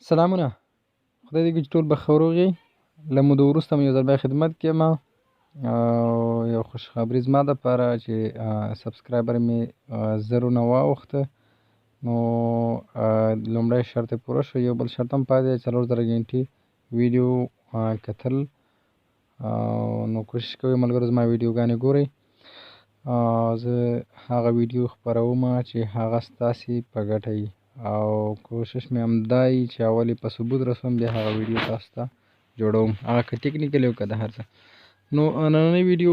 سلامونه، خدای دې وکړي چې ټول به ښه روغ یئ. له مودو وروسته مې یو ځل بیا خدمت کې یم او یو خوشخبري زما دپاره چې subscriber مې زرو نه واوښته، نو لومړی شرط یې پوره شو. یو بل شرط هم پاتې دی، 4000 ګنټې ویډیو کتل. نو کوشش کوئ ملګرو، زما ویډیوګانې ګورئ. زه هغه ویډیو خپروم چې هغه ستاسې په ګټه وي، او کوشش مې همدا وي چې اول یې په ثبوت رسوم، بیا هغه ویډیو تاسو ته جوړوم، هغه که technical او که د هر څه. نو نننۍ ویډیو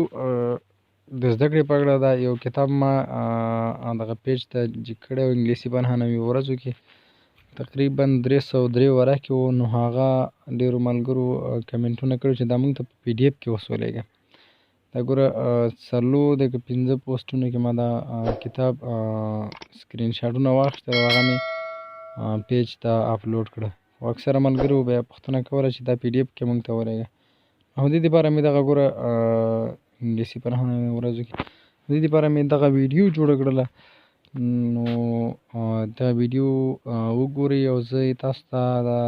د زده کړې په اړه ده. یو کتاب ما دغه page ته جګ کړی و، انګلیسي په 99 ورځو کې، تقریبا 303 ورقې و. نو هغه ډېرو ملګرو کمنټونه کړي چې دا موږ ته په PDF کې اوس ولېږه. دا ګوره، څلور د که پنځه پوسټونو کې ما دا کتاب سکرین شاټونه واخیستل او هغه مې page ته اپلوډ کړه. خو اکثره ملګرو بیا پوښتنه کوله چې دا PDF کې موږ ته ولېږه. همدې دپاره مې دغه ګوره انګلیسي په 99 ورځو کې، دې دپاره مې دغه ویډیو جوړه کړله. نو دا ویډیو وګورئ او زه یې تاسو ته دا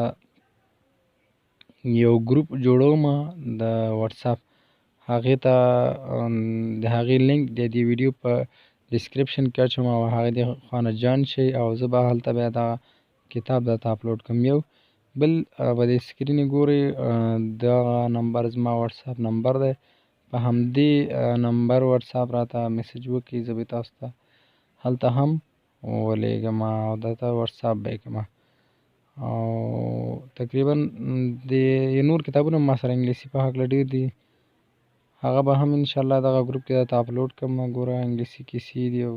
یو ګروپ جوړوم د واتساپ، هغې ته د هغې لینک د دې ویډیو په description کې اچوم او هغې دې خوا نه join شئ، او زه به هلته بیا دا کتاب درته اپلوډ کړم. یو بل په دې screen ګورئ، دغه نمبر زما واتساپ نمبر دی، په همدې نمبر واتساپ راته message وکړئ، زه به تاسو ته هلته هم ولېږم او درته واتساپ به یې کړم. او تقریبا د نور کتابونه ما سره انګلیسي په هکله ډېر دي، هغه به هم انشاءالله دغه ګروپ کې درته اپلوډ کړم. ګوره انګلیسي کیسې دي او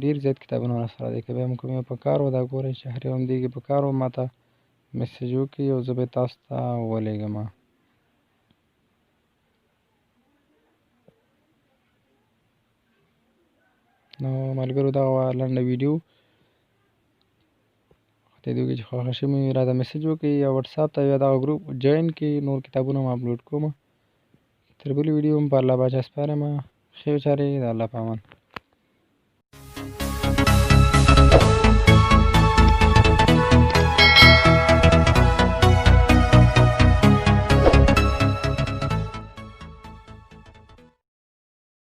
ډېر زیات کتابونه راسره دي، که بیا مو کوم یو په کار و، دا ګورئ چې هر یو هم دې کې په کار و، ما ته message وکړئ او زه به یې تاسو ته ولېږم. نو ملګرو دغه وه لنډه ویډیو، خدای دې وکړي چې خوښه شوې وي. راته message وکړئ یا واتساپ ته یا دغه ګروپ join کړئ، نور کتابونه هم اپلوډ کوم. تر بلې ویډیو هم په الله باچا سپارم. ښې چارې، د الله په امان.